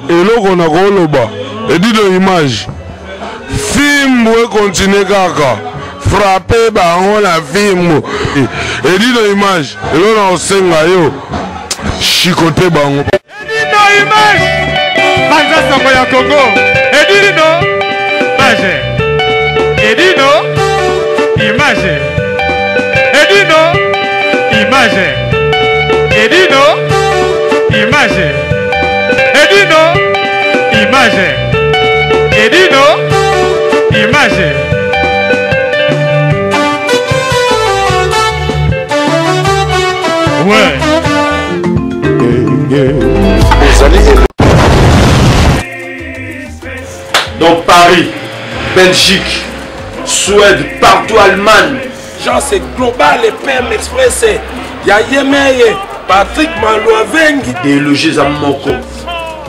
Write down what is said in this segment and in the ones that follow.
Eloko nakoloba edino image fimbu ekontinue kaka frappe bango na fimbu edino image eloko na kosenga yo chikote bango. Edino image panza sango ya Congo edino image edino image edino image edino image edino image edino image. Ouais. Donc Paris, Belgique, Suède, partout Allemagne. Jean c'est global et PM Express. Ya Yemeye, Patrick Malouavengi. Déloger eza moko.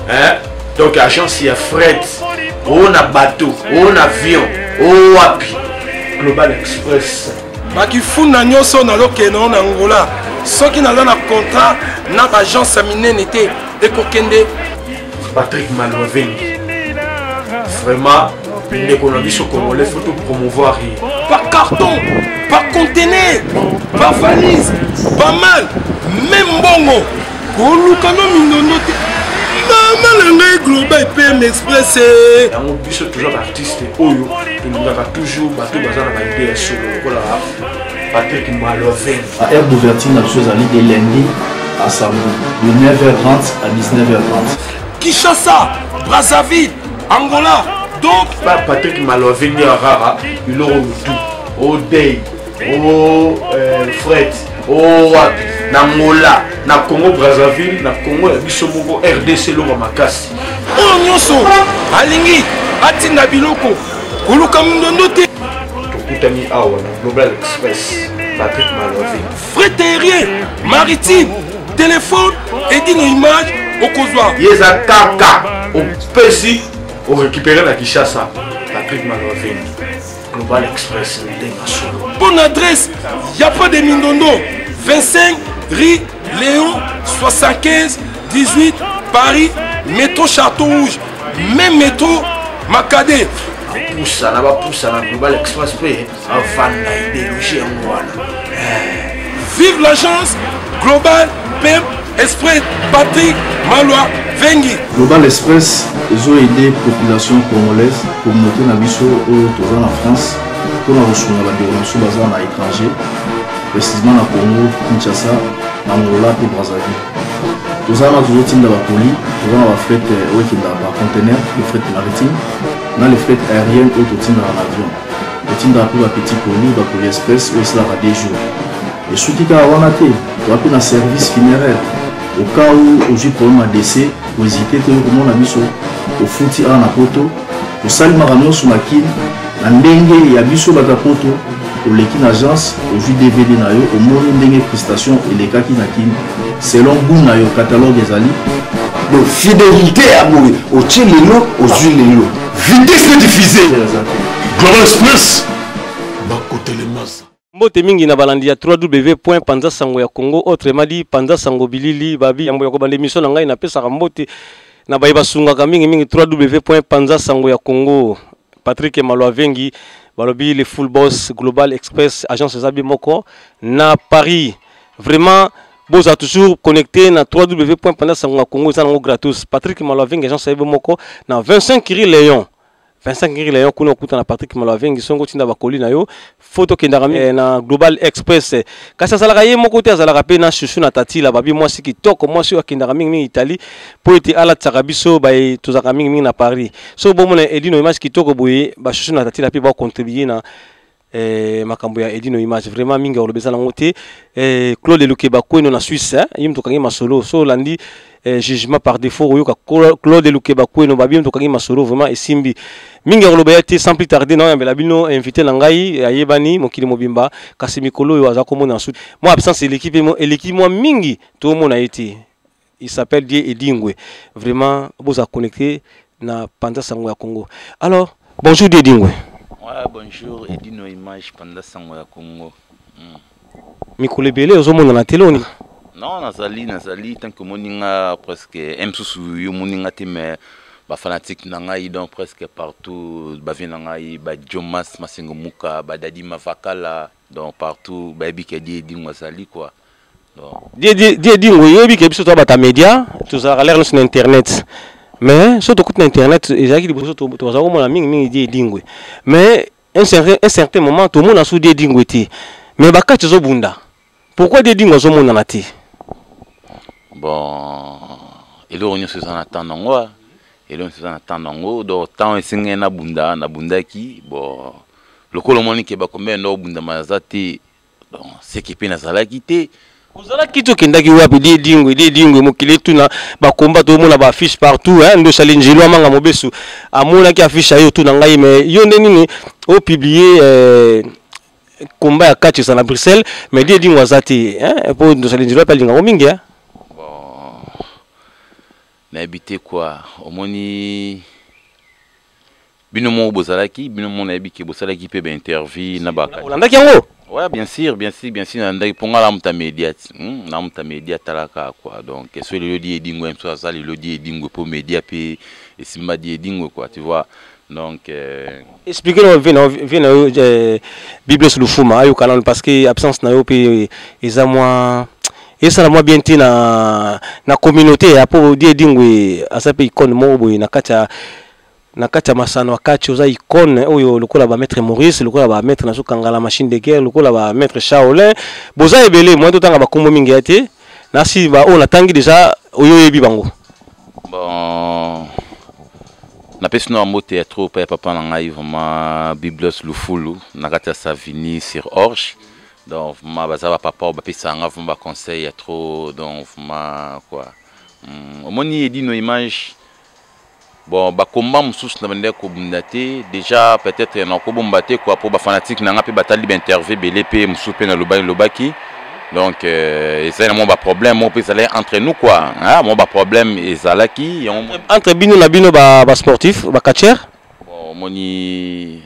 Hein? Donc agence ya fret, o na bateau, o na avion, o wapi. Global Express. Bakifunda nyonso nazokende na Angola. Soki naza na contrat na ba agence ya minene te ekokende. Patrick Malouavengi. Vraiment, ndeko na biso congolais faut tout promouvoir ye. Par carton, par conteneur, par valise, pas mal, même mbongo. Koluka no mindondo te. Mama na ngai Global PM Express. Yango biso toujours ba artiste oyo tolingaka toujours bato baza na ba idée ya solo lokola Patrick Malouavengi. Ba heure d'ouverture na biso ezali de lundi à samedi de 9h30 à 19h30. Kinshasa, Brazzaville, Angola. Donc ba Patrick Malouavengi ya rara biloko mutu o day o fret o wapi na Angola na Congo Brazzaville na Congo ya biso moko RDC eloko makasi. Oyo nyonso alingi atinda biloko koluka mindondo te. Tokutani awa na Global Express Patrick Malouavengi. Fret aérien, maritime, téléphone edino image okozwa. Ye eza kaka opesi orécupérer na Kinshasa Patrick Malouavengi. Global Express ndenge solo. Bonne adresse, y a pas de mindondo. 25 rue Léon 75 18 Paris, métro Château Rouge, même métro Makade. Bapusana, bapusana Global Express pe avanda idéologie yango wana. Vive l'agence Global PM Express Patrick Malouavengi. Global Express ezo aider population congolaise, communauté na biso oyo toza na France mpona kosunga bandeko na biso baza na étranger, précisément na Congo Kinshasa, na Angola mpe Brazzaville. Toza wana tozotinda bacolis, toza na bafret oyo ekendaka par conteneur, le fret maritime na le fret aérien oyo totindaka na avion. Totindaka mpe bapetit colis, bacolis express oyo esalaka 2 jours. Esuki kaka wana te, toza mpe na service funéraire. Au cas où ozwi problème ya décès, kohésite te okomona biso, ofuti awa na poto, tosali makambo nyonso na Kin na ndenge ya biso bato ya poto. Oleki na agence, ozwi DVD na yo, omoni ndenge prestation elekaki na Kin selon goût na yo, catalogue ezali. Donc fidélité ya boye, otie lelo, ozwi lelo. Vitesse de diffuser. Global Express bakotelemasa. Mbote mingi na balandi ya www point panza sango ya Congo, autrement dit panza sango bilili babi. Yambo ya kobanda émission na ngai napesaka mbote na baye basungaka mingi mingi www point panza sango ya Congo. Patrick Malouavengi balobi le full boss Global Express agence ezabi moko na Paris. Vraiment boza toujours connecté na www point panza sango ya Congo, eza nango gratos. Patrick Malouavengi agence ezabi moko na 25 rue Léon. 25 rue Léon kuna okuta na Patrick Malouavengi songo tinda bakoli na yo photo kendaka na Global Express. Kasi azalaka ye moko te, azalaka pe na chouchou na Tatila babi mwasi kitoko, mwasi oyo akendaka mingi mingi Italie po ete alatisaka biso baye tozalaka mingi mingi na Paris. So bomona Edino image kitoko boye, ba chouchou na Tatila pe ba contribuer na makambo ya Edino image. Vraiment mingi ya koloba eza nango te. Claude Lukeba Kweno na Suisse, hein? Ye moto akangi masolo. So olandi jugement par défaut oyoka Claude Lukeba Kweno babi moto akangi masolo vraiment esimbi. Mingi ya koloba ya te, sans plus tarder na oyambela bino invité na ngai ayebani mokili mobimba, kasi mikolo oyo aza komona na suite. Moi absence eleki pe mo, eleki mwa mingi tomona ye te. Il s'appelle Dieu Edingwe. Vraiment boza connecté na Panza Sango ya Congo. Alors bonjour Dieu Edingwe. Ouais, bonjour Edino Image Panza Sango ya Congo. Mikolo ebele ozomona na tele oni? Non, nazali, nazali, tant que omoni nga presque mosusu yo omoni nga te, mais bafanatique na ngai donc presque partout, bavie na ngai, bajomas Masengo Muka, badadi Mavakala, donc partout bayebi ke Die Edingo azali quoi. Die Edingo, yebi ke biso toza bato ya média, tozalaka lere nyonso na internet, mais so tokuti na internet ezalaki liboso, tozala komona mingimingi Die Edingwe, mais un certain moment tomona su Die Edingwe te, mais bakati ezobunda. Pourquoi Die Edingwe azomonana te? Bon, eloko nyonso eza na temps nango, eloko nyonso eza na temps nango. Donc temps esengeli nabunda, nabundaki. Bon, lokola omoni ke bakombe ndo obundama aza te, donc seke mpe nazalaki te. Ozalaki te, okendaki wapi? Die Edingwe, Die Edingwe, mokili etuna bakomba, tomona baaffiche partout, hein, ndo osali njelo amanga mobesu amonaki affiche ya yo, tuna ngai, mais yo nde nini opublie komba ya kati eza na Bruxelles, mais Die Edingwe aza te, hein, po ndosali njelo mpe alingako mingi, hein? Bon, nayebi te quoi. Omoni bino moko bozalaki, bino moko nayebi ke bosalaki mpe bainterview na ba Olandaki yango? Ouais, bien sûr, bien sûr, bien sûr, nalandaki mpo nga na muta média, Na muta média talaka quoi. Donc so lelo Die Edingwe mosu aza lelo Die Edingwe mpo média mpe esimba Die Edingwe quoi, tu vois. Donc explique na vie na yo, Bibles Lufuma ayoka nano, parce que absence na yo mpe eza mwa esala mwa bien te na communauté ya po Die Edingwe aza mpe icône moko boye na kati ya masano ya kati. Oza icône oyo lokola bamaître Maurice, lokola bamaître nazokangala machine de guerre, lokola bamaître Shaolin, boza ebele. Moyen totanga bakombo mingi ya te, nasi baoyo natangi déjà, oyo oyebi bango. Bon, napesi no mbote ya trop ya papa na ngai vraiment, Biblos Lufulu, na kati ya Savigny sur Orge. Donc vraiment baza bapapa oyo bapesaka nga vraiment baconseil ya trop. Donc vraiment quoi, omoni Edino Image, bon, bakomba mosusu na bandeki kobunda te déjà, peut-être nakobomba te quoi, mpo bafanatique na nga mpe batali bainterview ebele mpe mosusu mpe nalobaki lobaki. Donc ezali na mwa baproblème moko mpe ezalaki entre nous quoi, mwa baproblème ezalaki yango. Entre bino na bino basportif, bacatcheur? Bon, omoni.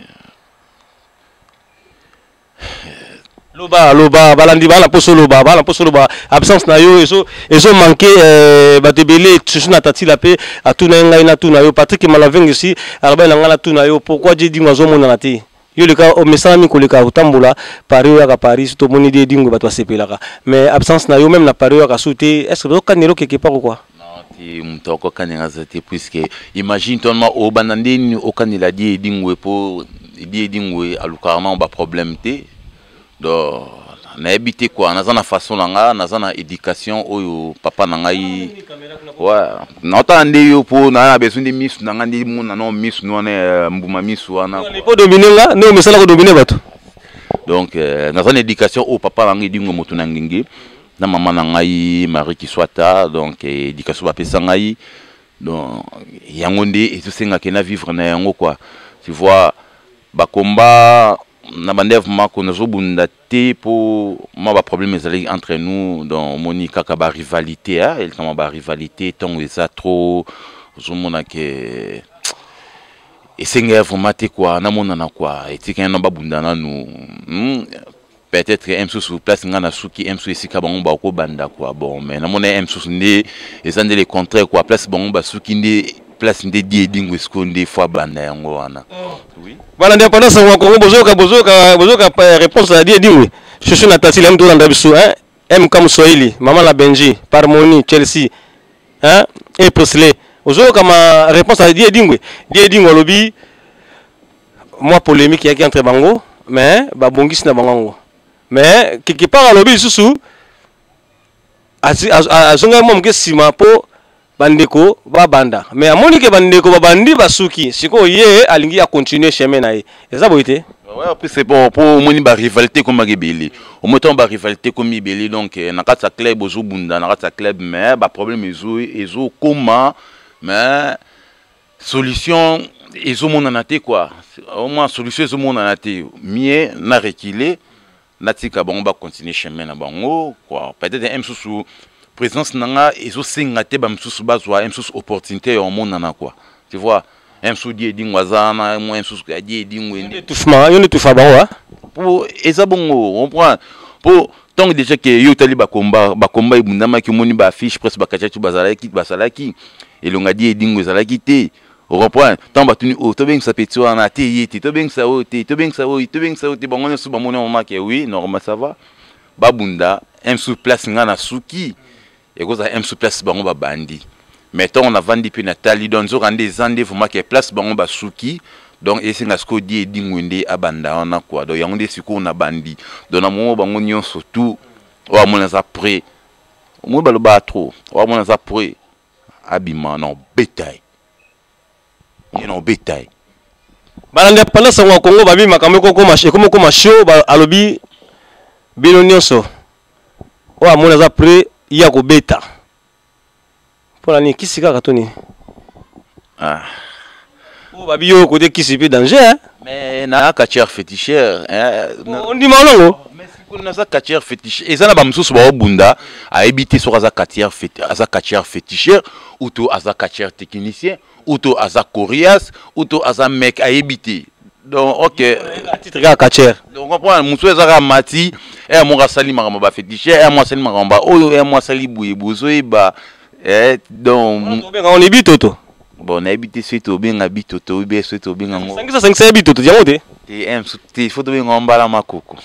Loba, loba, balandi bana mposo, loba bana mposo, loba. Absence na yo ezo manque bato ebele, surtout na Tatila mpe atuna ye ngai natuna yo. Patrik Malavengisi alobai na ngai natuna yo: pourquoi Die Edingwe azomonana te? Yo leka omesalami koleka kotambola Paris, oyaka Paris, so tomoni Die Edingwe bato basepelaka, mais absence na yo même na Paris oyaka su te. Est ce que ozokanela quelque part ou quoi? Non te, moto akokanela aza te, puisque imagine toi obanda ndeni okanela Die Edingwe, mpo Die Edingwe alukaka nao baproblème te. Donc nayebi te quoi, naza na façon na nga, naza na éducation oyo papa na ngai. Ouais, naotala nde yo mpo naa na besoin nde misu na nga nde mona nao misu wana, mbuma misu wana. Po domine nga nde omesala kodomine bato. Donc naza na éducation oyo papa na ngai Edingwe moto na ngenge na mama na ngai Marie Kiswata. Donc éducation bapesa ngai, donc yango nde ezosengaka na vivre na yango quoi, tu vois. Bakomba na bande vraiment ko nazobunda te mpo mwa baproblème ezalaki entre nous. Donc omoni kaka barivalité, elikama barivalité ntango eza trop, ozomona ke esengeli vraiment te quoi, namonana quoi, etikali na babunda nanu. Peut-être mosusu place nga na suki, mosusu esika bango bakobanda quoi. Bon, mais namona mosusu nde eza nde le contraire quoi, place bango basuki nde place nde Die Edingwe sikoyo nde fo abanda yango wana. Oui. Voilà, indépendance ya Congo, bozoka, bozoka, bozoka réponse ya Die Edingwe. Shushu na Tatila mtu olanda biso, hein, MK Mswahili, mama la Benji, Parmoni, Chelsea, hein, et Presley, ozoyoka ma réponse ya Die Edingwe. Die Edingwe alobi mwa polémique eyaki entre bango, mais babongisi na bango yango, mais quelque part alobi lisusu azongaki mwa moke nsima mpo bandeko babanda, mais amoni ke bandeko babandi basuki, sikoyo ye alingi acontinue chemin na ye. Eza boye te? Ouais, après c'est bon, po omoni ba rivalité ekomaki ebele, omoni ntango ba rivalité ekomi ebele, donc na kati ya club ozobunda na kati ya club, mais baproblème ezokoma, mais solution ezomonana te quoi. Au moins solution ezomonana te, mieux na reculer, natika bango bacontinue chemin na bango quoi. Peut-être mosusu présence na nga ezosenga te, bamisusu bazwa mosusu opportunité ya omonana quoi, tu vois. Mosusu Die Edingwe aza wana, mwa mosusu ya Die Edingwe. Étouffement, yo nde étouffa bango. Po eza bongo, comprend, po Ntango déjà ke yo otali bakomba, bakomba ebundamaki, omoni baaffiche presque bakatiatu bazalaki, bazalaki elonga di edingo ezalaki te. Ocomprendre? Ntango batuni oyo, oh, tobengisa petit wana te, ye te, tobengisa oyo te, tobengisa oyo, tobengisa oyo te, bango nyonso bamoni mama ke oui, normal, ça va, babunda m sur place. Nga na suki ekozala m sur place, bango babandi. Mais ntango navandi mpe natali, donc nzoka nde eza nde vraiment ke place bango basuki. Donc esenga sikoyo di edingwe nde abanda wana quoi. Donc yango nde sikoyo nabandi. Donc na mongo bango nyonso tout oyo amoni aza prêt, omoni balobaka trop, oyo amoni aza prêt abima na obeta ye, ye na obeta ye. Balandi ya panda sango ya Congo, babi makambo ekokoma, ekomi okoma show. Alobi bino nyonso oyo amoni aza prêt ye akobeta. Mpo na nini? Kisi kaka to nini? Ah. Oyo babi yo kote kisi mpe danger, hein? Mais na catcheur féticheur, hein? Ondima olongo. Naza catcheur féticheur. Eza na bamosusu baobunda, ayebi te soki aza catcheur, aza catcheur féticheur ou to aza catcheur technicien ou to aza coriace ou to aza mec, ayebi te. Donc ok, titre kaka catcheur. Donc comprendre, mosusu eza kaka mati eya moko asali makambo baféticheur, eya mo asali makambo baoyo, eya mo asali boye bozoyeba. Donc obenga oni bitoto. Bon, nayebi te soki tobenga bitoto oyebi, soki tobenga ngo sangisa sangisa ya bitoto yango te. Te, te, faut tobenga mbala makoko.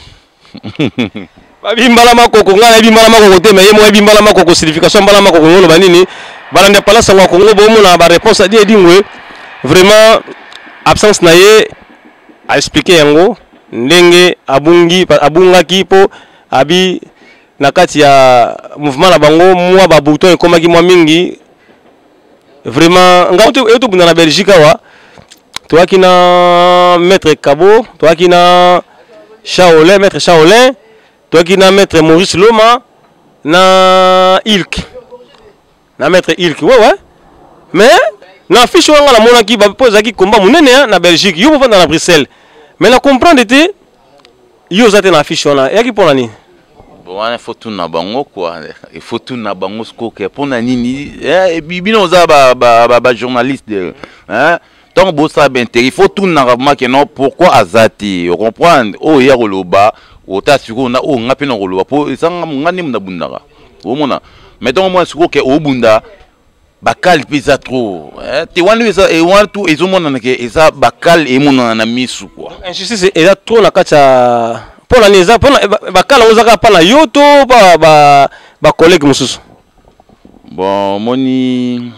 Babi mbala makoko, ngai nayebi mbala makoko te, mais ye moko ayebi mbala makoko. Signification mbala makoko ngo loba nini? Balandi ya pala sango ya Kongo, bomona baréponse adi edingwe. Vraiment, absence na ye aexplike yango ndenge abungi, abungaki mpo abi na kati ya mouvement na bango mwa babouton ekomaki mwa mingi. Vraiment, ngai oyo tobunda na Belgique awa, toyaki na maître Kabo, toyaki na Shaolin, maître Shaolin, toyaki na maître Maurice Loma na Ilk, na maître Ilk, ouais ouais. Mais na affiche wana nga namonaki mpo ezalaki combat monene na Belgique. Yo bovanda na Bruxelles, mais na comprendre te, yo oza te na affiche wana. Eyaki mpo na nini? Bon, wana faut tuna bango quoi, il faut tuna bango sikoke mpona nini. Bino oza bajournaliste, hein? Ntango bosala baintérêt, il faut tunaka vraiment ke non, pourquoi aza te? Ocomprendre, oyo ya koloba ota sikoyo na oyo nga mpe na koloba mpo eza nga nde nabundaka, omona. Mais ntango omona sikoyo ke obunda, bakale mpe eza trop te wana, eza wana tu ezomonana ke eza bakale, emonana na misu quoi. Injustice eza trop na kati ya mpona nini? Eza mpona bakale yango eza kaka mpa na yo to bacollègue mosusu? Bon, omoni,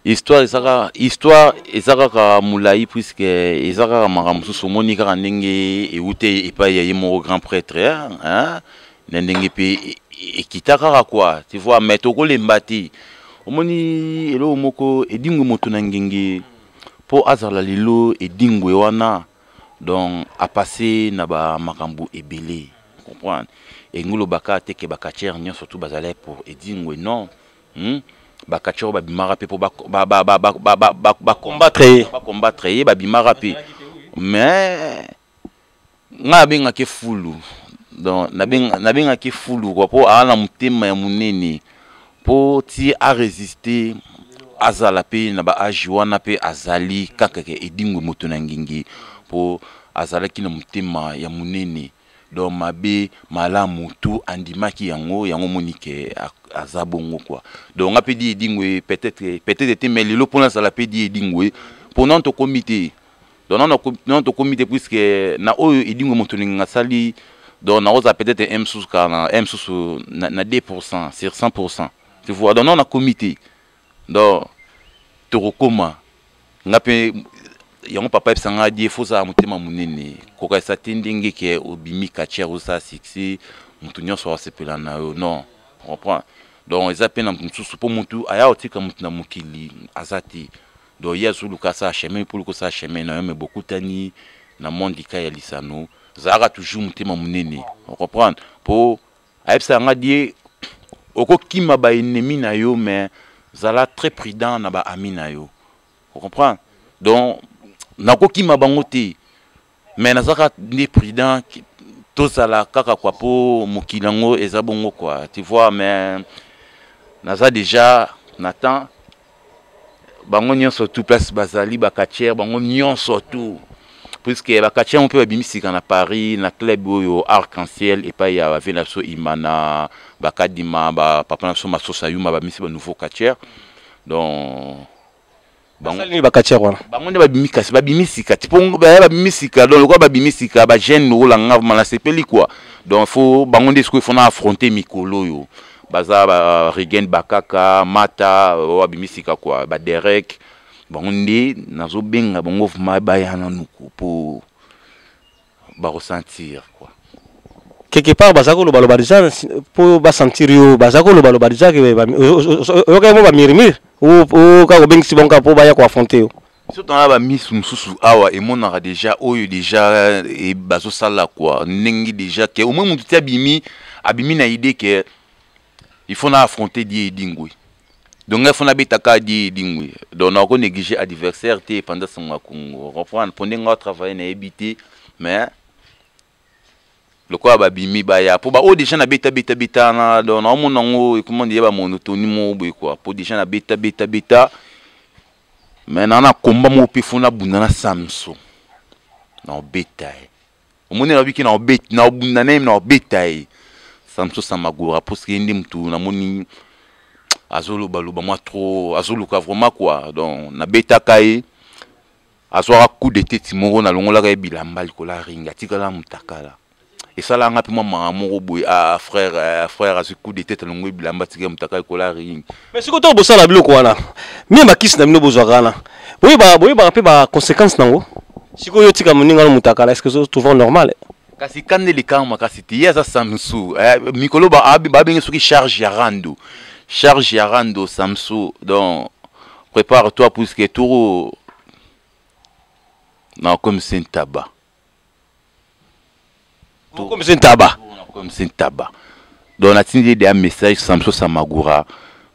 histoire eza kaka histoire, eza kaka molai, puisque eza kaka makambo mosusu. Omoni kaka ndenge euti epai ya ye moko grand prêtre, hein? Na ndenge mpe ekita kaka quoi, tu vois. Mais tokolemba te. Omoni eloko moko, edingwe moto na ngenge mpo azala lelo edingwe wana, donc apasse na bamakambo ebele, comprendre. Elingi olobaka te ke bacatcheur nyonso tu bazali pour edingwe, non, Bacatcheur babimaka mpe mpo bacombattre ye, bacombattre ye, babimaka mpe. Mais ngai nabengaki fulu, donc nabengaki fulu quoi, mpo aa na motema ya monene mpo ti aresiste, azala mpe na baage wana mpe azali kaka ke edingwe moto na ngingi, mpo azalaki na motema ya monene. Donc mabe malamu tu andimaki yango, yango omoni ke aza bongo quoi. Donc nga mpe di edingwe, peut-être, peut-être te, mais lelo mpo nazala mpe di edingwe, mpo nano tokomi te. Donc nano tokomi te, puisque na oyo edingwe moto olingi asali, donc nakozala peut-être m susu kaka na m susu na 2% sur 100%, tu vois. Donc nano nakomi te, donc tokokoma. Nga mpe yango papa yebisa nga die fo ozala motema monene, kokanisa te ndenge ke obimi catcheur, osala succès, motu nyonso asepela na yo, non, comprend. Donc eza mpe na motu mosusu, mpo motu aya kotika motu na mokili aza te. Donc ye azoluka asala chemin, mpo luka osala chemin na yo, me bokutani na monde ka ya lisano, zalaka toujours motema monene, ocomprendre. Mpo ayebisaka nga die okokima baennemi na yo, mais zala très prudent na baami na yo, ocomprendre. Donc nakokima bango te, mais nazalaka nde prudent, tozala kaka kwa, mpo mokili yango eza bongo quoi, tu vois. Mais naza déjà na temps, bango nyonso tout place bazali bacatcheur, bango nyonso tout. Puisque bakati yango mpe babimi sika na Paris na club oyo Arc en Ciel epai ya bave na biso Imana, bakadima bapapa na biso Masosa Yuma, bamisi ba nouveau catcheur. Donc bango bakatiere wana bango nde babimi, kasi babimi sika ti mpo baya babimi sika. Donc lokola babimi sika, bajeune lokola nga, vraiment nasepeli quoi. Donc faut bango nde sikoyo faut na affronter mikolo oyo baza ba Regen, bakaka mata oyo abimi sika quoi, baderek. Bango nde nazobenga bango vraiment baya nanuku mpo bakosentir quoi. Quelque part baza kolobaloba déjà mpo basentir yo, baza kolobaloba déjà ke oyokaki mo bamurmure kaka kobengisi bango kaka mpo baya koaffronter yo. Biso tona bamisu mosusu awa emonaka déjà oyo déjà bazosala quoi, ndenge déjà ke au moins motu ti abimi, abimi na idée ke il faut na affronter Die Edingwe. Donc ngai faut nabetaka Die Edingwe. Donc nako négliger adversaire te pendant sango ya Congo, comprendre, mpo ndenge atravaille nayebi te, mais lokola babimi baya mpo baoyo déjà nabeta beta beta na, donc naomona yango ekoma nde ya bamonotonie moko boye quoi, mpo déjà nabeta beta beta. Mais naa na komba moko mpe faut nabunda na Samso, naobeta ye. Omoni, nabiki naobunda na ye, naobeta ye Samso Samagora, parce que ye nde mutu namoni azolobaloba mwa trop, azoluka vraiment quoi. Donc nabetaka ye, azwaka coup de tête moko, nalongolaka ye bilamba likolo ya ring, atikala motakala. Esalanga mpe mwa maka moko boye. Ah frère, frère azwi coup de tête, alongoli bilamba, atikala motakala likolo ya ring. Mais sikoyo ntango bosala biloko wana, mie bakisi na bino bozwaka wana, boyebaka mpe baconséquence nango. Sikoyo otika moninga no motakala, est ce que ozotrouvant normal? Kasi kanda elekaka makasi te. Ye aza Samsu, mikolo babenge soki charge ya rando, charge ya rando Samsu. Donc prépare toi puisque tour na comme ntaba. Comme ntaba. Comme ntaba. Donc natindi ye deya message: Samso Samagura,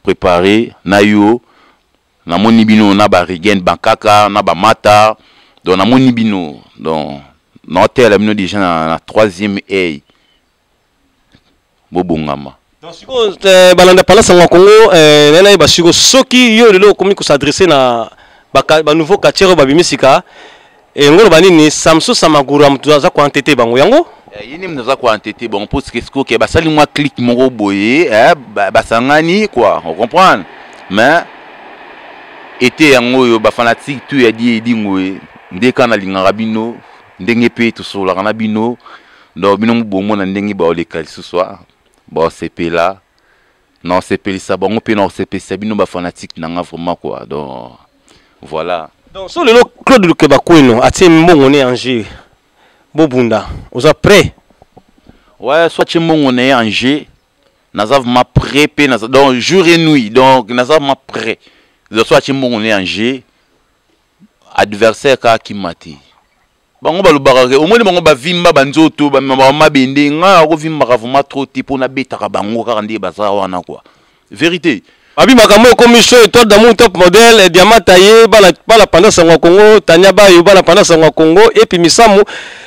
préparé na yo, namoni bino na barigen bankaka na bamata. Donc namoni bino, donc naotela bino déjà na troisième œil, bobongama. Donc sikoyo balanda pala sango ya Congo, naye nayeba sikoyo soki yo lelo okomi kosadresse na banouveau quartier oyo babimi sika, yango oloba nini? Samso Samagura moto aza koantete bango yango? Ye nde moto aza koantete bango, mpo sikoyo ke basali mwa clique moko boye, basangani quoi, ocomprendre. Mais ete yango oyo bafanatique tu ya Die Edingwe nde kaka nalingaka bino, ndenge mpe tosololaka na bino. Donc bino bomona ndenge baoleka lisusu, baosepela, naosepelisa bango mpe naosepelisa bino bafanatique na nga vraiment quoi. Donc voilà. Donc so lelo Claude Lukeba Kweno atie mbongo ne en jeu, bobunda, oza prêt? Ouais, so atie mbongo na ye en jeu, naza vraiment prêt mpe naza, donc jour et nuit, donc naza vraiment prêt. Donc so atie mbongo na ye en jeu, adversaire kaka akima te. Bango balobaka ke omoni bango bavimba banzoto, bamema mabende. Ngai akovimbaka vraiment trop te mpo nabetaka bango kaka nde baza wana quoi, vérité. Babi makambo ekomi show. Étoile d'amour, top modèle, diamant taillé, bana bana panda sango ya Congo, Tania Bayo, bana panda sango ya Congo epi misamu.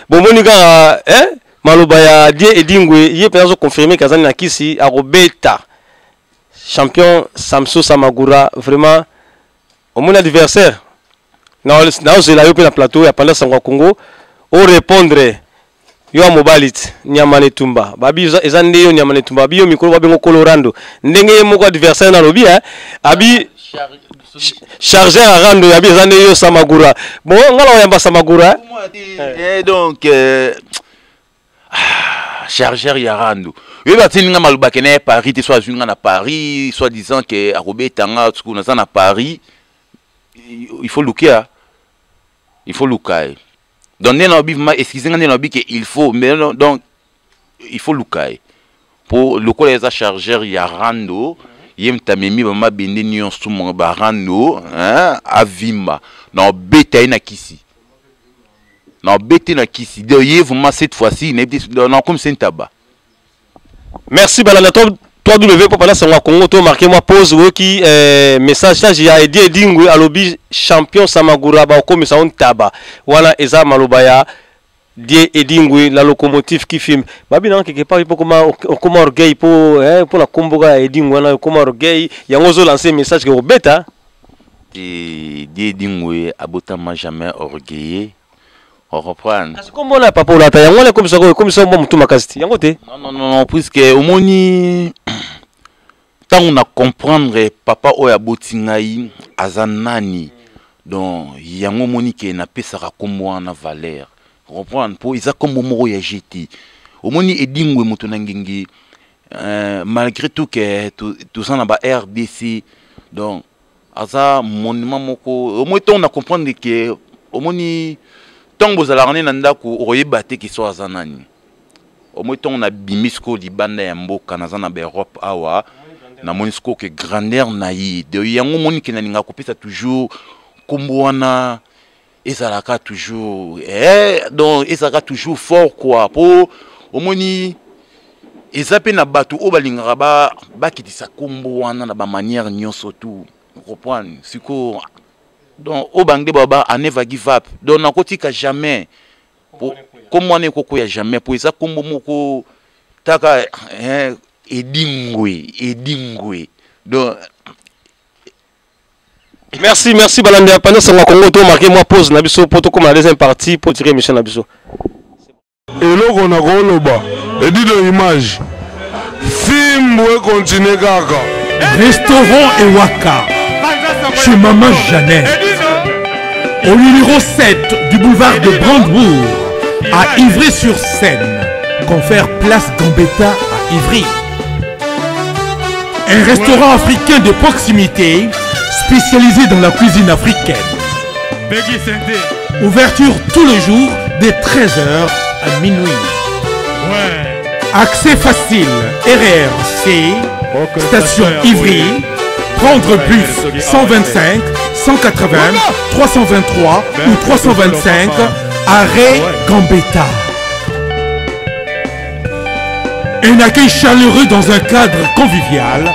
Bomoni kaka, eh, maloba ya Die Edingwe, ye mpenza azoconfirme ke azali na kisi, akobeta champion Samso Samagura. Vraiment omoni adversaire, naozela yo mpe na plateau ya panda sango ya Congo, orépondre yo ya mobali ti nyama na etumba. Babi eza nde yo nyama na etumba. Babi yo mikolo babengo Colorando, ndenge ye moko adversaire nalobi, eh? Abi chargeur ya rando, yabi eza nde yo Samagura. Bon, nga na oyamba Samagura. Eh, donc ah, chargeur ya rando, oyebi atindi nga maloba ke na ye Paris te. So azwi nga na Paris, soit disant ke akobeta nga, soki naza na Paris, il faut lukia, il faut luka ye. Donc nde nalobi vraiment, excuse nga, nde nalobi ke il faut, mais non, donc il faut luka ye mpo lokola eza chargeur ya rando, ye moto amemi bamabende nyonso mo barando, avimba na obeta ye na kisi, na obete na kisi. Donc ye vraiment cette fois-ci nayebi te, na comme ntaba. Merci balanda 3W mpo panda sango ya Congo. To marqué mwa pause, oyoki message ya Edi Edingwe, alobi champion Samagura bakokomisa yo ntaba. Wana eza maloba ya Die Edingwe, la locomotive qui fume. Babi na quelque part mpo koma okoma orgueil mpo mpo na kombo ya Edingwe wana, okoma orgueil yango ozo lancer message ke kobeta. Te, Die Edingwe abotama jamais orgueilleux. Ocomprendre? Kasi kombo na papa olata yango wana ekomisaka ekomisa mwa motu makasi te yango te. Non, non, non, non, puisque omoni ntango na comprendre papa oyo aboti ngai aza nani, donc yango omoni ke napesaka kombo wana valeur. Comprendre? Mpo eza kombo moko ya gt. Omoni Edingwe moto na ngengi, malgré tout ke toza na ba RDC, donc aza monument moko. Omoni ntango na comprendre ke, omoni ntango bozalaka nde na ndako okoyeba te ke so aza nani. Omoni ntango nabimi sikoyo libanda ya mboka, naza na baEurope awa, namoni sikoyo ke grandeur na ye. De yango omoni ke nalingaka kopesa toujours nkombo wana, ezalaka toujours donc ezalaka toujours fort quoi. Po omoni eza mpe na bato oyo balingaka bakitisa nkombo wana na bamanière nyonso tout. Comprendre? Sikoyo donc oyo bange baba a never give up, donc nakotika jamais nkombo wana ekokwea jamais, po eza nkombo moko taka Edingwe, Edingwe donc. Merci, merci balandi ya Panza Sango Congo, to marquer moi pause na biso po tokoma na deuxième partie po tirer émission na biso. Eloko na koloba, Edino image fimbu ekontinue kaka. Restaurant Ewaka chez Maman Jeannette au numéro 7 du boulevard de Brandebourg à Ivry-sur-Seine, confère place Gambetta à Ivry. Un restaurant africain de proximité spécialisé dans la cuisine africaine. Ouverture tous les jours de 13h à minuit. Accès facile, RRC, station Ivry, prendre bus 125, 180, 323 ou 325, arrêt Gambetta. Un accueil chaleureux dans un cadre convivial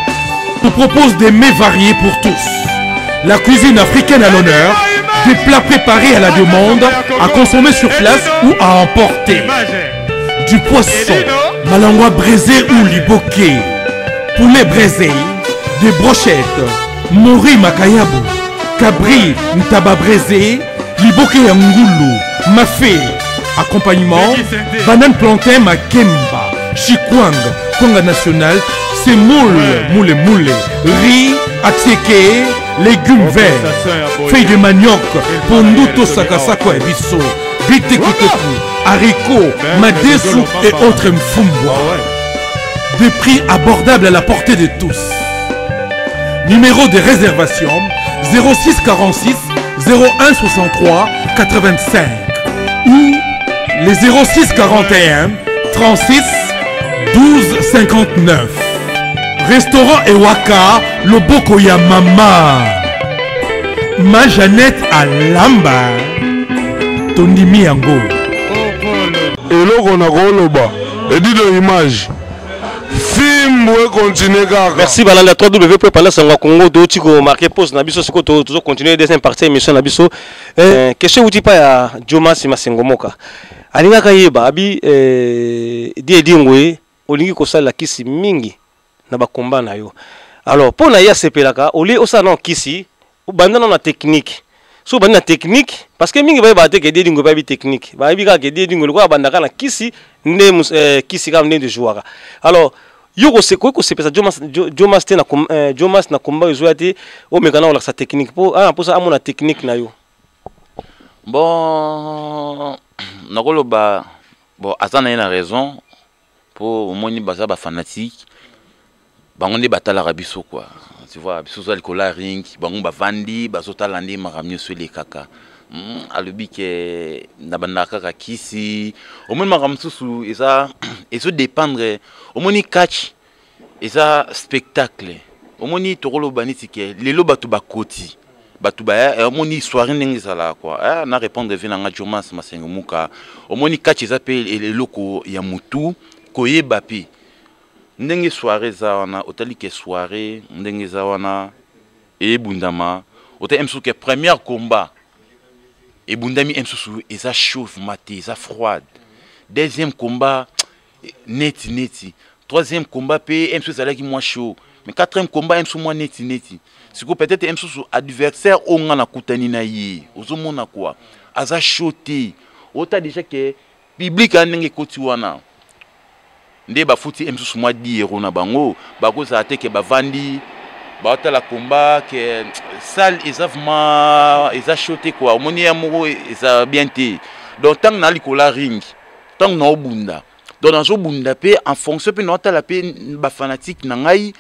vous propose des mets variés pour tous. La cuisine africaine à l'honneur, des plats préparés à la demande, à consommer sur place ou à emporter. Du poisson, malangwa braisé ou liboké, poulet braisé, des brochettes, mori makayabu, cabri ntaba braisé, liboké ya ngulu, mafé, accompagnement, banane plantain makemba, chikwang, kwanga national, semoule, moule moule, riz, attiéké, légumes verts, feuilles de manioc, pondu to sakasako ya biso, bitekuteku, haricots, madesu et autres mfumbwa. Des prix abordables à la portée de tous. Numéro de réservation 06 46 01 63 85 ou les 06 41 36 12 59. Restaurant Ewaka, Loboko ya Mama. Ma Jeannette Alamba. Tondimi yango. Eloko na koloba, Edino image fimbu ekontinue kaka. Merci balandi ya 3W Panza Sango ya Congo, touti komarke pause na biso, sikoyo tozo continuer deuxième partie ya émission na biso. Question euti pa ya Jomas Masengo Moka, alingaka yeba abi di Edingwe olingi kosalela kisi mingi na bakomba na yo. Alors mpo na ye asepelaka olie osala nano kisi, obanda nano na technique. So obandi na technique, parce que mingi bayebaka te ke Edingwe bayebi technique, bayebi kaka ke Edingwe lokola abandaka na kisi nde kisi kaka nde ejouaka. Alors yo koki kosepesa Jomas te na Jomas na combat ezoya te, omeka na kolakisa technique mpo ana mposa amona technique na yo. Bon, nakoloba bon aza na ye na raison, mpo omoni baza ba fanatique, bango nde batalaka biso quoi, tu vois, biso toza likolo ya ring, bango bavandi bazotala nde makambo nyonso elekaka. Alobi ke nabandaka kaka kisi, omoni makambo mosusu eza ezodépendre. Omoni catch eza spectacle, omoni tokoloba neti ke lelo bato bakoti bato baya, omoni soirée ndenge ezalaka quoi. Na répondre vie nanga Jomas Masengo Muka, omoni catch eza mpe eloko ya motu koyeba mpe ndenge soirée eza wana. Otali ke soirée ndenge eza wana eyebundama, otali mosusu ke première combat ebundami, mosusu eza chauffement te, eza froide. Deuxième combat neti neti, troisième combat mpe mosusu ezalaki mwa chaud, mais quatrième combat mosusu mwa neti neti. Sikoyo peut-être mosusu adversaire oyo nga nakutani na ye, ozomona quoi, aza chaud te. Ota déjà ke public ya ndenge ekoti wana nde bafuti ye mosusu mwa 10 euro na bango, bakozala te ke bavandi baotala combat ke salle eza vraiment eza chaud te quoi. Omoni ya moko eza bien te. Donc ntango na likolo ya ring, ntango naobunda, donc nazobunda mpe en fonction mpe naotala mpe bafanatike na ngai,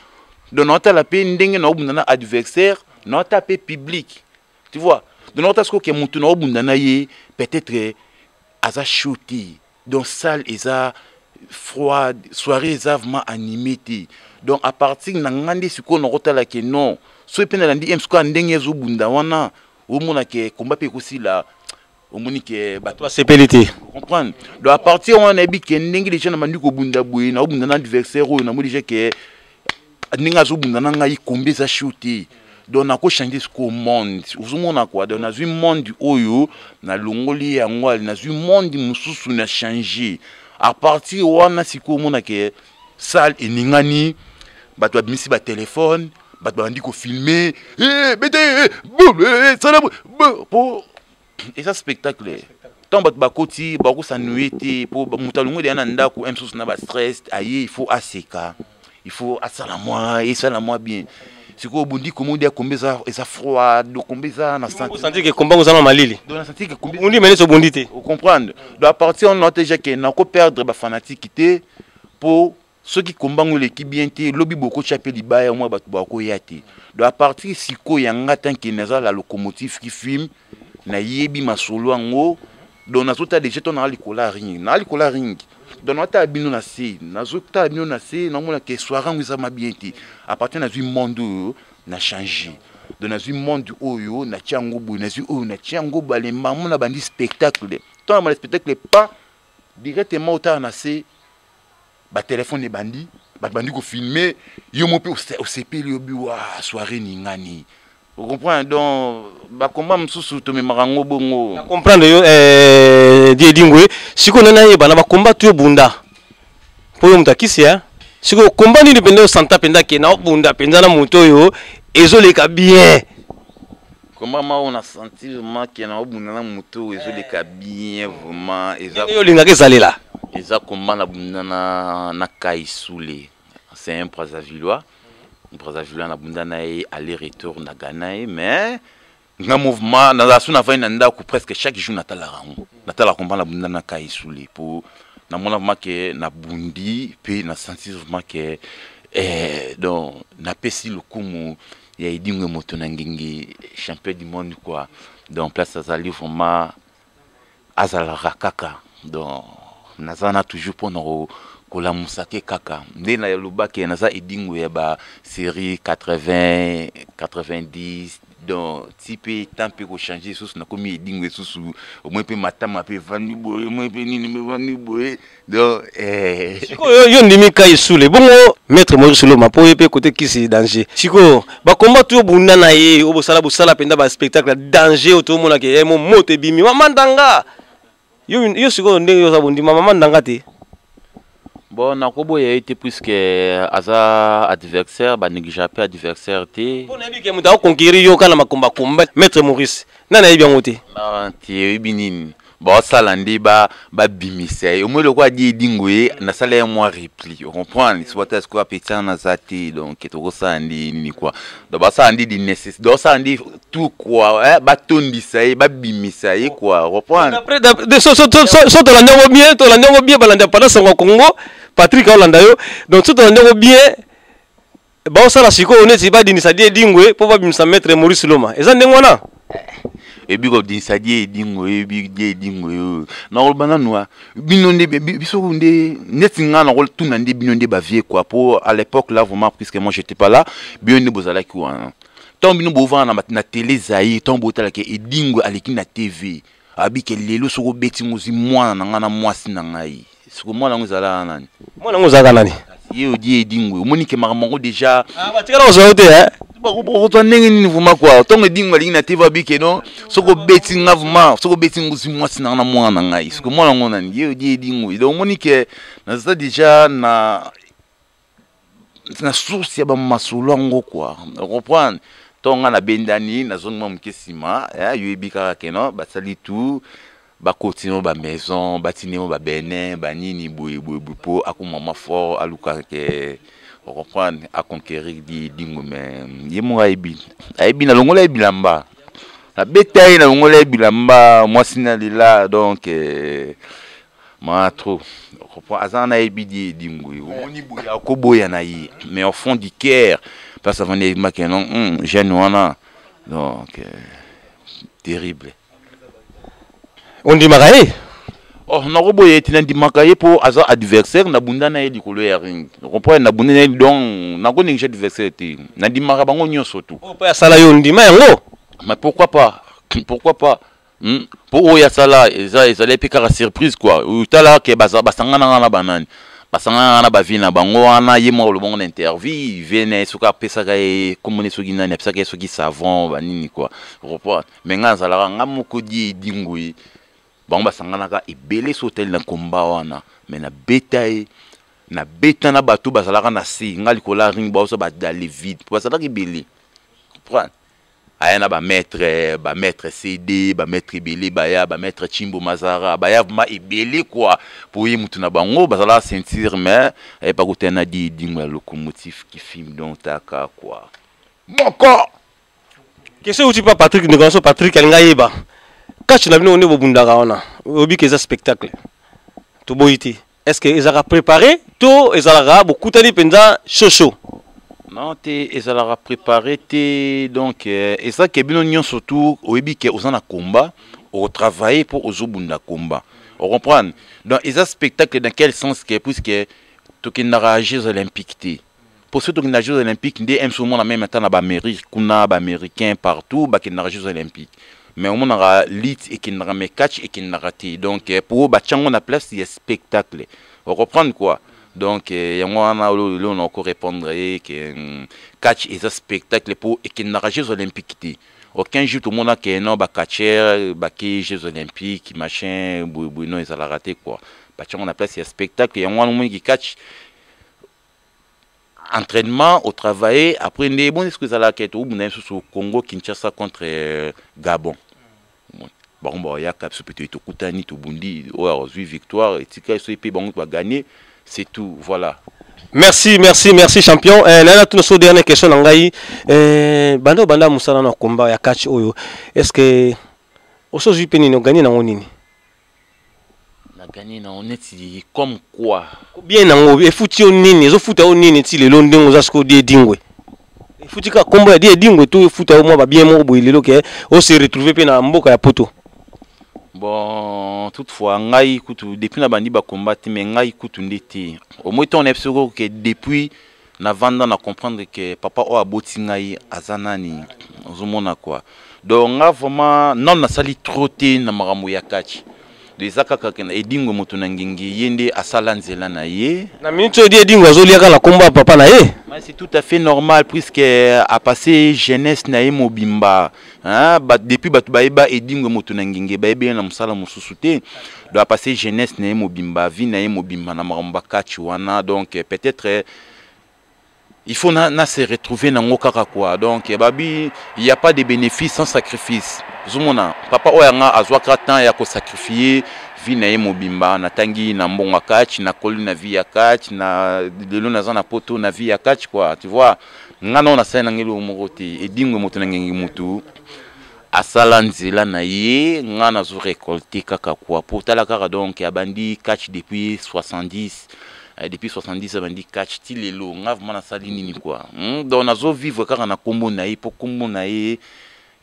donc naotala mpe ndenge naobunda na adversaire, naotala mpe public, tu vois. Donc naotala sikoyo ke motu naobunda na ye peut-être aza chaud te, donc salle eza froide, soirée eza vraiment animé te. Donc à partir na nga nde sikoyo nakotala ke non, soki mpe nalandi m sikoyo ndenge ezobunda wana, omona ke combat mpe ekosila, omoni ke bato basepeli te. Comprendre? Donc à partir wana nayebi ke ndenge déjà nabandi kobunda boye, naobunda na adversaire oyo, namoni déjà ke ndenge azobunda na ngai, kombi eza chaud te. Donc nakochange sikoyo monde, ozomona quoi. Donc nazwi monde oyo, nalongoli yango, ale nazwi monde mosusu, na change. À partir wana sikoyo omona ke salle eningani, bato babimisi batelefone, bato babandi kofilme, bete sala po eza spectacle. Ntango bato bakoti, bakosanuye te, po moto alongoli ya na ndako mosusu na bastress, aye, il faut aseka, il faut asala mwa esala mwa bien. Sikoyo obundi, komodi ya kombe eza froide, kombe eza na sentir ke komba oza na malili. Donc na sentir ke kombe obundi, mais neti obundi te. Ocomprendre? Donc à partir wana déjà ke nako perdre bafanatike te, po soki kombango eleki bien te, lobi bokotya mpe libaya mwa bato bakoya te. Donc à partir sikoyo ya nga, tanke naza la locomotive qui fume, nayebi masolo yango. Donc nazotala déjà to naa likolo ya ring, naa likolo ya ring, donc naotala bino na se, nazotala bino na se, namona ke soirée yango eza ma bien te. À partir nazwi monde oyo, na change. Donc nazwi monde oyo, natia yango boye, nazwi oyo, natia yango balemba mona, bandi spectacle. Ntango na banda spectacle pas directement, otala na se, batelefone ebandi, bato bandi kofilme, yo mo mpe osepeli, obi wa soirée ningani, ocomprendre? Donc bakomba mosusu tomemaka yango bongo. Na comprendre yo, Die Edingwe. Sikoyo nani ayeba na bakomba to obunda, mpo yo moto akisi ya sikoyo, komba nini mpenza osanta mpenza ke na obunda mpenza na moto oyo ezoleka bien? Komba mao na sentir vraiment ke na obunda na moto oyo ezoleka bien vraiment, eza yo olingaka ezalela. Eza komba na bunda na Kai Sule, c'est un Brazzavillois. Brazzavillois, na bunda na ye aller retour na Ghana ye, mais nga mouvement nazala so navandi na ndako, presque chaque jour natalaka yango, natalaka komba na bunda na Kai Sule, po namona vraiment ke nabundi mpe na sentir vraiment ke donc napesi lokumu ya Edingwe moto na ngenge, champion du monde quoi. Donc place azali vraiment, azalaka kaka. Donc naza na toujours mpona kolamusa ke kaka nde nalobaki, naza Edingwe ya basérie 80 90. Donc ti mpe temps mpe kochange lisusu, nakomi Edingwe lisusu, omoi mpe matama mpe evandi boye, omoi mpe nini mpe evandi boye. Donc Sikoyo yo ndimi Kai Sule bongo maître Maurice Loma, mpo ye mpe kote kisi danger. Sikoyo bakomba to obunda na ye, oyo bosala bosala mpenza baspectacle ya danger, oyo tomonaka ye mo moto ebimi mama ndanga yo, yo sikoyo ndenge yo oza bondima mama ndanga te? Bon, nakoboya ye te, puisque aza adversaire, banégligea mpe adversaire te. Mpo nayebi ke moto akoconquérir yo kaka na makomba komba maître Maurice, nani ayebi yango te. Ti oyebi nini baosala nde babimisa ye, omoi lokola di Edingo ye, nasala ye mwa repli, ocomprendre? So bata sikoyo apetana naza te, donc tokosala nde nini quoi. Donc basala nde di nécessaire, donc basala nde tout quoi, batondisa ye, babimisa ye quoi, reprendre. So tolandi yango bien, tolandi yango bien, balandi ya Panza Sango ya Congo, Patrick aolanda yo. Donc so tolandi yango bien, baosala sikoyo neti badinisa Die Edingwe mpo babimisa maître Maurice Loma, eza ndenge wana? Ebi kodinisa Die Edingwe, oyebi Die Edingwe oyo nakoloba nanu bino nde biso nde neti nga nakotuna nde bino nde bavie quoi, po à l'époque là vraiment, puisque moi j'étais pas là, bino nde bozalaki wana. Ntango bino bovanda na télé Zaïre, ntango botalaka Edingwe aleki na TV, abike lelo soki obeti ngozi mwana na ngai na mwasi na ngai, siko mwana yango ezalaka nani? Mwana yango ozalaka nani? Ye odi Edingwe, omoni ke makambo yango déjà batikala kozwa yo te. Bakozwa ndenge nini vraiment quoi? Ntongo Edingwe alingi na TV, abike non, soki obeti nga vraiment, soki obeti ngozi mwasi na ngai na mwana na ngai, siko mwana yango nani? Ye odi Edingwe. Donc omoni ke naza déjà na source ya bamasolo yango quoi, comprendre? Ntongo nga nabendani, nazongi mwa moke nsima, yoyebi kaka ke no basali tout. Bakoti no ba maison, batindi mo ba Benin, ba nini boye boye boye po akoma mwa fort aluka ke o comprendre a conquérir di dingo mais ye moko ayebi ayebi na longola ye bilamba nabeta ye na longola ye bilamba mwasi na lela donc eh, ma trop comprend aza na yebi di edingo omoni boye akoboya na ye mais au fond du cœur place avandi ayebimaki non jeune wana donc euh, terrible Ondimaka ye? Oh, nakoboya ye te, nandimaka ye mpo aza adversaire, nabunda na ye likolo ya ring, comprendre, nabunda na ye, donc nakoningisa adversaire te, nandimaka bango nyonso tu. Oyo mpe asala yo ondima yango? Mais pourquoi pas, pourquoi pas? Mpo oyo asala eza ezali mpe kaka surprise quoi. Otala ke basanganaka na banani, basanganaka na bavie na bango wana, ye moko alobango na interview vie na ye, soki apesaka ye komoni soki nani apesaka ye soki savon banini quoi, comprendre. Mais nga nazalaka nga moko die edingwe, bango basanganaka ebele so otali na komba wana, mais nabeta ye, nabeta na bato bazalaka na se, nga likolo ya ring baosa badale vide po bazalaka ebele, comprendre. Aya na bamaître, bamaître CD, bamaître ebele baya, bamaître Chimbo Mazara baya vraiment ebele quoi, po ye mutu na bango bazalaka ceinture, mais ayeba kotala na die edingwe ya locomotive qui filme donc taka quoi moko. Question euti pa Patrick, ndeko na biso Patrick alingi ayeba catch na bino nde bobundaka wana, oyebi ke eza spectacle, toboyi te, est ce que ezalaka préparé to ezalaka bokutani mpenza chaud chaud? Non te, ezalaka préparé te, donc eza ke bino nyonso tu oyebi ke oza na combat, okotravaille mpo ozobunda combat, ocomprendre. Donc eza spectacle dans quel sens ke puisque tokendaka Jeux olympiques te, po soki tokendaka Jeux olympiques nde mso omona meme ata na baamérique kuna, baaméricain partout bakendaka Jeux olympiques, mais omonaka lit ekendaka mais catch ekendaka te, donc po batyango na place ya spectacle, oreprendre quoi. Donc yango wana lelo na okorépondre ye ke catch eza spectacle po ekendaka Jeux olympiques te. Aucun jour tomona ke non, bacatcher bake Jeux olympiques machin boyeboye, non, ezalaka te quoi, batyango na place ya spectacle. Yango wana omoniki catch entraînement au travail après nde bon, est-ce que ezalaka tobunda lisusu Congo Kinshasa contre Gabon, bango bayaka biso mpe toye tokutani tobundi, oyo azwi victoire etika soki mpe bango bagagné, c'est tout, voilà. Merci, merci, merci champion. Nana tuna so dernière question na ngai. Banda banda mosala na combat ya catch oyo. Est-ce que osozwi mpe nini, oganye nango nini? Naganye nango neti comme quoi? Bien nango efuti yo nini, ezofuta yo nini ti lelo ndenge oza sikoyo die edingwe? Efuti kaka nkombo ya die edingwe to efuta yo mwa babien moko boye lelo ke ose retrouve mpe na mboka ya poto? Bon, toutefois ngai kutu depuis nabandi bakomba te, mais ngai kutu nde te omoi ntongo nayebi soko ke depuis navanda na comprendre ke papa oyo aboti ngai aza nani, ozomona quoi. Donc nga vraiment non, nasali trop te na makambo ya catch, eza kaka edingwe moto na ngingi, ye nde asala nzela na ye. Na minute oyo die edingwe azoliaka na nkombo ya papa na ye. Mais c'est tout à fait normal puisque a passé jeunesse na ye mobimba, hein, ba, depuis bato bayeba edingwe moto na ngingi, bayebi ye na mosala mosusu te, donc a passé jeunesse na ye mobimba, vie na ye mobimba na makambo bakatch wana. Donc peut-être il faut na se retrouver nango kaka quoi. Donc babi, il y a pas de bénéfice sans sacrifice. Ozomona papa oyo yanga azwaka temps ya kosacrifier vie na ye mobimba, natangi na mbongo ya catch, nakoli na vie ya catch, na lelo naza na poto na vie ya catch quoi, tu vois. Nga nao nasali na ngai eloko moko te, edingwe moto na ngengi motu asala nzela na ye, nga nazo récolter kaka quoi, po tala kaka. Donc abandi catch depuis 70, depuis 70 abandi catch ti lelo, nga vraiment nasali nini quoi? Donc nazo vivre kaka na nkombo na ye, mpo nkombo na ye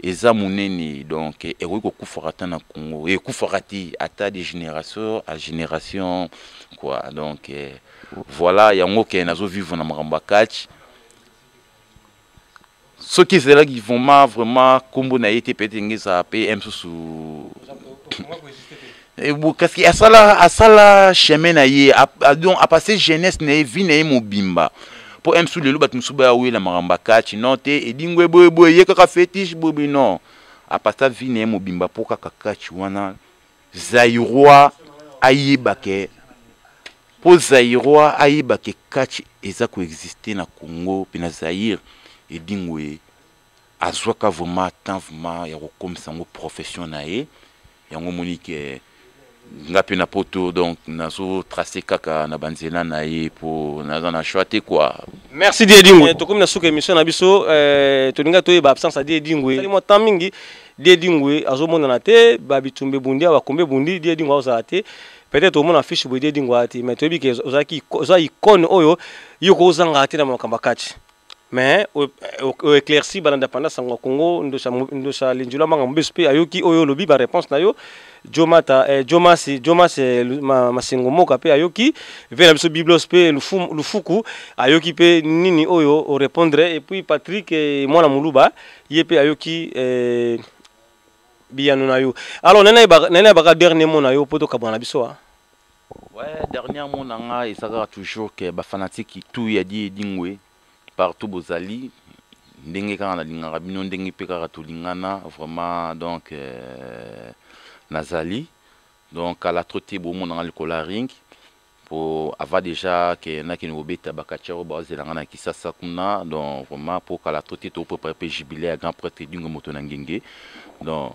eza monene, donc ekoki kokufaka ata na Congo, ekufaka te ata de génération à génération quoi. Donc voilà, yango ke nazo vivre na makambo ya catch. Soki ezalaki vraiment vraiment nkombo na ye te, peut-être nge ezala mpe mosusu, kasi asala chemin na ye, donc apasse jeunesse na ye, vie na ye mobimba, mpo mosusu lelo bato mosusu baya wela makambo ya catch, non te, edingwe boyeboye, ye kaka fétiche boyeboye, non, apasa vie na ye mobimba mpo kaka catch wana Zaïrois ayeba ke, mpo Zaïrois ayeba ke catch eza koexiste na Congo mpe na Zaïre. Edingwe azwaka vraiment temps vraiment ya kokomisa yango profession na ye. Yango omoni ke nga mpe na poto, donc nazo trace kaka na banzela na ye mpo naza na choix te quoi. Merci Die Dingwe. Tokomi na suka émission na biso, tolinga toyeba absence ya Die Dingwe. Esali mwa temps mingi Die Dingwe azomonana te, ba bitumba ebundi awa, bakombe ebundi, Die Dingwe azozala te. Peut-être omona fiche boye Die Dingwe aya te, mais toyebi ke ozalaki oza icône oyo yo kozangaka te na makambo ya catch. Mais o éclairci balanda panda sango ya Congo, ndosa ndosa Linjula Manga Mobesu pe ayoki oyo olobi ba réponse na yo. Jomata Jomas Jomas Masengo Moka pe ayoki ve na biso Biblos pe Lufuku ayoki pe nini oyo o répondre, et puis Patrick mwana Muluba ye pe ayoki biyano na yo. Alors nana nana baka dernier mot na yo po tokabwana na biso. Ouais, dernier mot na nga eza kaka toujours que ba fanatique tout ya Die Edingwe partout bozali, ndenge kaka nalingaka bino, ndenge pe kaka tolingana vraiment, donc nazali donc kala trop te bomona nga likolo ya ring po avant déjà que nakende kobeta ba catcheur oyo bazela nga na Kisasa kuna, donc vraiment po kala trop te to préparer pe jubilé ya grand prêtre Edingwe moto na ngenge. Donc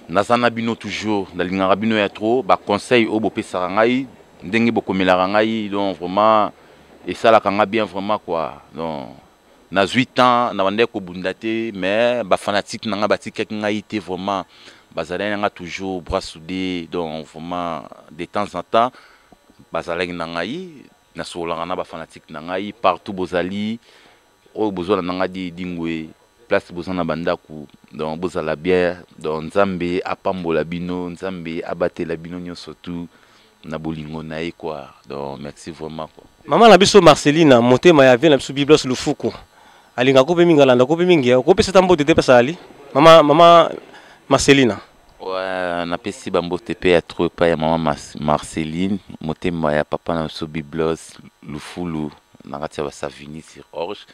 naza na bino toujours, nalingaka bino ya trop, ba conseil oyo bopesaka ngai, ndenge bokomelaka ngai, donc vraiment esalaka nga bien vraiment quoi. Donc nazwi temps na bandaki kobunda te, mais ba fanatique na ngai batikaki ngai te vraiment, bazalaki na nga toujours bras soudé, donc vraiment de temps en temps bazalaki na ngai, nasololaka na ba fanatique na ngai partout bozali, oyo bozolanda nga di Dingwe place boza na bandaku, donc bozala bien, donc Nzambe apambola bino, Nzambe abatela bino nyonso tout na bolingo na ye quoi, donc merci vraiment quoi. Mama na biso Marceline motema ya vie na biso Biblos Lufuku alingaka ko pe mingi, alanda ko pe mingi, okopesa ta mbote te pesa ali mama mama Marcelina. Ouais, napesi ba mbote pe ya trop epai ya mama Marceline motema ya papa na biso Biblos Lufulu na kati ya ba Savigny sur Orge,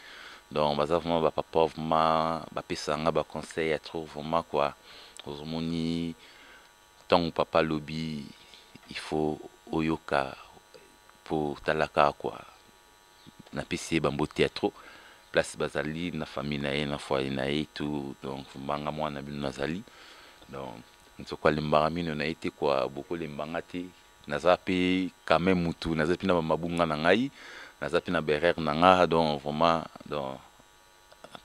donc baza vraiment ba papa vraiment bapesaka nga ba conseil ya trop vraiment quoi. Ozomoni ntango papa alobi il faut oyoka po talaka quoi, napesi ye ba mbote ya trop place bazali na famille na ye na foyer na ye tout, donc mbanga mwana bino nazali, donc nzoko alembaka mino na ye te quoi, bokolembanga te, naza pe quand même mutu, naza pe na ba mabunga na ngai, naza pe na ba erreur na nga, donc vraiment donc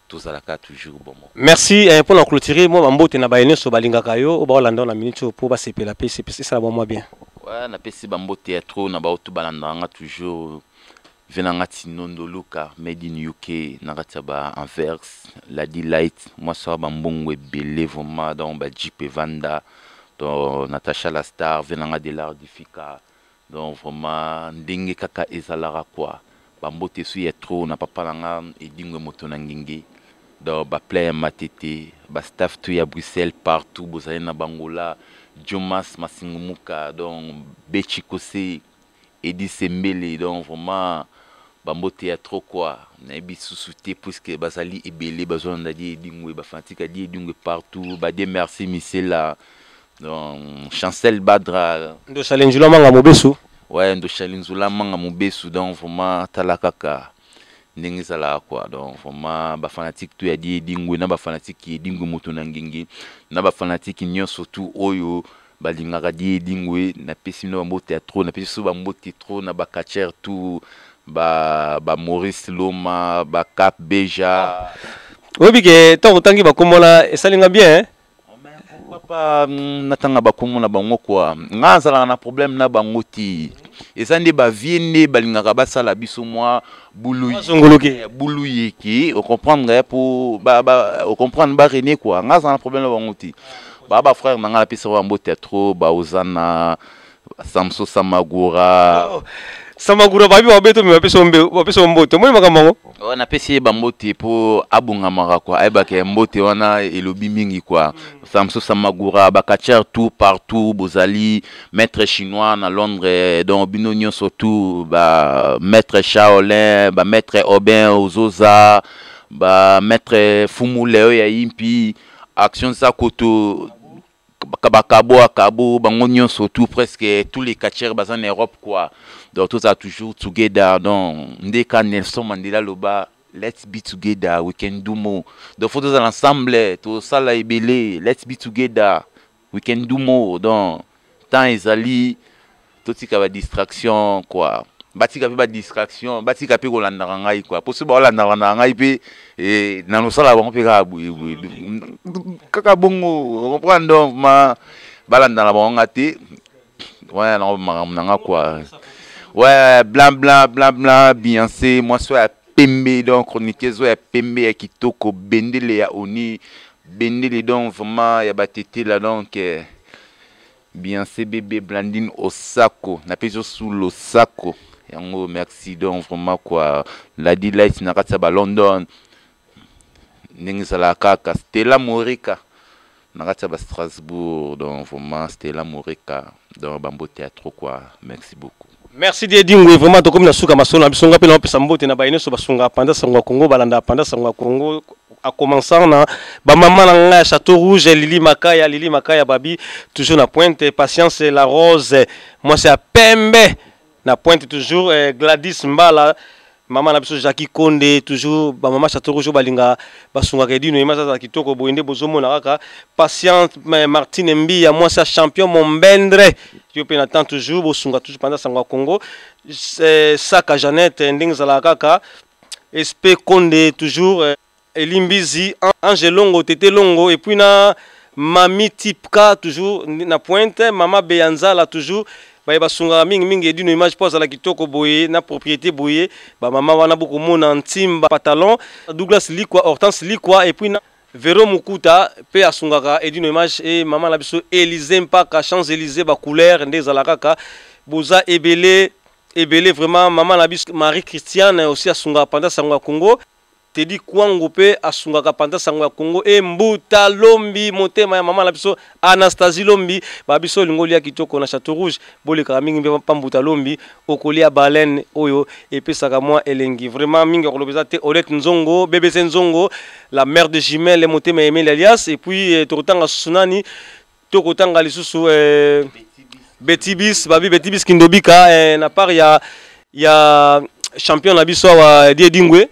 tozalaka toujours bon moko. Merci pour la clôturer moi bambote na baye nyonso balingaka yo oyo baolanda na minute oyo po basepela pe esala bango mwa bien. Ouais, napesi bambote ya trop na baoto balandaka nga toujours, vie na nga Tinondo Luka made in UK na kati ya ba Anvers, Lady Light mwasi wa bambongo ebele vraiment, donc ba Jeep evanda, donc Natacha la star, vie na nga de l'art difika, donc vraiment ndenge kaka ezalaka quoi. Bambote su ya trop na papa na nga Edingwe moto na ngenge, donc ba plein ya Matete, ba staff tout ya Bruxelles partout bozali na Bangola, Jomas Masingumuka, donc Bechi Kose, Edi Sembele, donc vraiment bambote ya trop quoi, nayebi susu te puisque bazali ebele bazolanda di Edingwe, ba fanatique ya di Edingwe partout, ba Dieu merci Misela, donc Chancel Badra, Ndoshale Nzula Manga Mobesu. Ouais, Ndoshale Nzula Manga Mobesu, donc vraiment tala kaka ndenge ezalaka quoi, donc vraiment ba fanatique tout ya di Edingwe na ba fanatique ya Edingwe moto na ngenge na ba fanatique nyonso tout oyo balingaka di Edingwe, napesi bino bambote ya trop, napesi biso bambote trop na ba catcheur tout, ba ba Maurice Loma, ba Cap Beja. Oyebi ke ntango otangi bakombo wana esali nga bien, hein? Pourquoi pas natanga bakombo na bango quoi, nga azalaka na problème na bango te, eza nde ba vie nde balingaka basala biso mwa bulu bulu yeke, ocomprendre po ba, ba ocomprendre ba rene quoi, nga azalaka na problème na bango te, ba ba frère na nga napesa bango mbote ya trop, ba Ozana, Samso Samagura. Oh, Samagura babi babeto me bapesa bapesa mbote, omoni makambo yango. Ouais, napesi ye bambote po abongamaka quoi, ayebaka ya mbote wana elobi mingi quoi. Samso Samagura, ba catcheur tout partout bozali, maître chinois na Londres, donc bino nyonso tout, ba maître Shaolin, ba maître Aubin Ozoza, ba maître Fumu Leo ya Impi, Action Zakoto, bakabo akabo bango nyonso tout, presque tous les catcheurs baza na Europe quoi, donc tozala toujours together, donc nde ka Nelson Mandela loba let's be together, we can do more, donc faut tozala ensemble, tosala ebele, let's be together. We can do more. Donc temps ezali totika ba distraction quoi. Batika pe ba distraction, batika pe kolandaka ngai quoi. Po soki baolandaka na ngai pe eh, na losala bango pe kaka boye boye. Kaka bongo, comprendre donc ma balandaka bango nga te. Ouais, na makambo na nga quoi. Ouais, blanc blanc blanc blanc Beyoncé, mwasi ya pembe donc chroniqueuse ya pembe ya kitoko bendele ya oni bendele donc vraiment ya batetela donc eh, Beyoncé bebe Blandine Osako napesi yo sous losako yango merci donc vraiment quoi Lady Light na kati ya ba London ndenge ezalaka kaka Stella Moreka na kati ya ba Strasbourg donc vraiment Stella Moreka donc bambote ya trop quoi merci beaucoup. Merci Dieu Dingwe vraiment tokomi na suka masolo na biso nga pe na opesa mbote na baye nyonso basunga panza sango ya Congo balanda panza sango ya Congo a commençant na ba maman na nga ya Château Rouge Lili Makaya Lili Makaya babi toujours na pointe Patience la Rose moi c'est à pembe na pointe toujours eh, Gladys Mbala mama na biso Jackie Konde toujours ba mama Château Rouge balinga basungaka Edino yema zaza kitoko boye nde bozomona kaka Patiente Martine Mbiya mwasi ya champion Mombendre yo mpe na temps toujours bosunga toujours panza sango ya Congo eh, Saka Jeannette ndenge ezalaka kaka SP Konde toujours eh, Elimbizi Ange Longo Tete Longo et puis na Mami Tipka toujours na pointe Mama Beyanzala toujours baye basungaka mingi mingi edino image mpo azala kitoko boye na propriété boye bamama wana bokomona ntimba patalon douglas likwa hortense likwa et puis na vero mukuta mpe asungaka edino image e mama na biso élysée mpaka champs élysées bacouleur nde ezala kaka boza ebele ebele vraiment mama na biso marie christiane aussi asungaka panza sango ya congo Teddy Kwangu pe asungaka panza sango ya Congo e Mbuta Lombi motema ya mama na biso Anastasie Lombi ba biso olingo lia kitoko na Chateau Rouge bolekaka mingi mpe pa Mbuta Lombi okolia baleine oyo epesaka mwa elengi vraiment mingi ya koloba eza te Olette Nzongo BBC Nzongo la mère de jumelle motema ya Emile alias et puis eh, tokotanga susu nani tokotanga lisusu eh, Betty Bis babi Betty Bis Kindobika eh, na part ya ya champion na biso awa Die Dingwe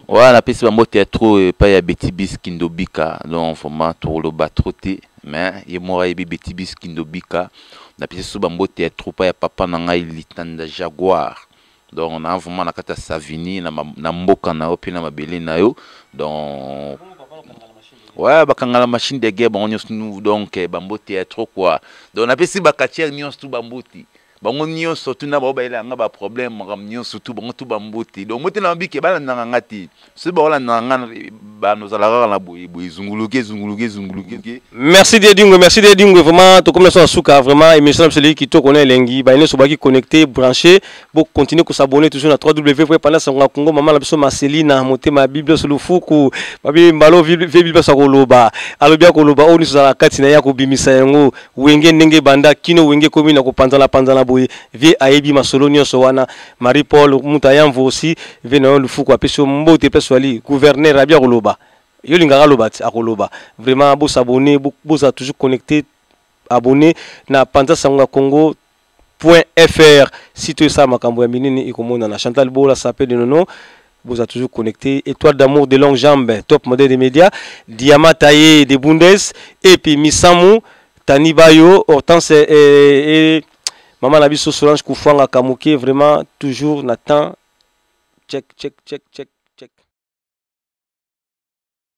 wana napesi bambote ya trop epai ya Betty Bis Kindobika donc vraiment tokoloba trop te mais ye moko ayebi Betty Bis Kindobika napesi so bambote ya trop epai ya papa na ngai Litanda Jaguar donc na vraiment na kati ya Savigny na, na mboka na yo mpe na mabele na yo donc ouais bakanga la machine de guerre bango nyonso nous donc eh, bambote ya trop quoi donc napesi bakatiere nyonso tu bambote bango nyonso tu na bao bayela nga baproblème makambo nyonso tu bango tu bambote donc mbote na mabike balandaka nga te soki baolandaka nga banozala kaka na boye boye ezunguluke ezunguluke ezunguluke merci Dedingo merci Dedingo vraiment tokomi na so na suka vraiment émission na biso eleki kitoko na elengi baye nyonso baki connecté branché bo continuer ko s'abonner toujours na www.pandasango ya Congo mama na biso Marcelina motema ya Bible lufuku babi mbalo vie Bible akoloba alobi akoloba oyo nyonso ezala kati na ye akobimisa yango wenge ndenge ebanda kino wenge ekomi na kopanzana panzana boye vie ayebi masolo nyonso wana Marie Paul Mutayamvu aussi vie na yo lufuku apesi yo mbote place wali gouverneur abi akoloba yo olingaka aloba ti akoloba vraiment bosabonne bozala toujours connecté abonné na panza sango ya Congo .fr site oyo esala makambo ya minene ekomonana Chantal Bola sape de nono boza toujours connecté étoile d'amour de longue jambe top modèle des médias diamant taillé de Bundes et puis Misamu Tani Bayo Hortense et, et, et maman na biso Solange Kufwanga Kamuke vraiment toujours na temps check check check check.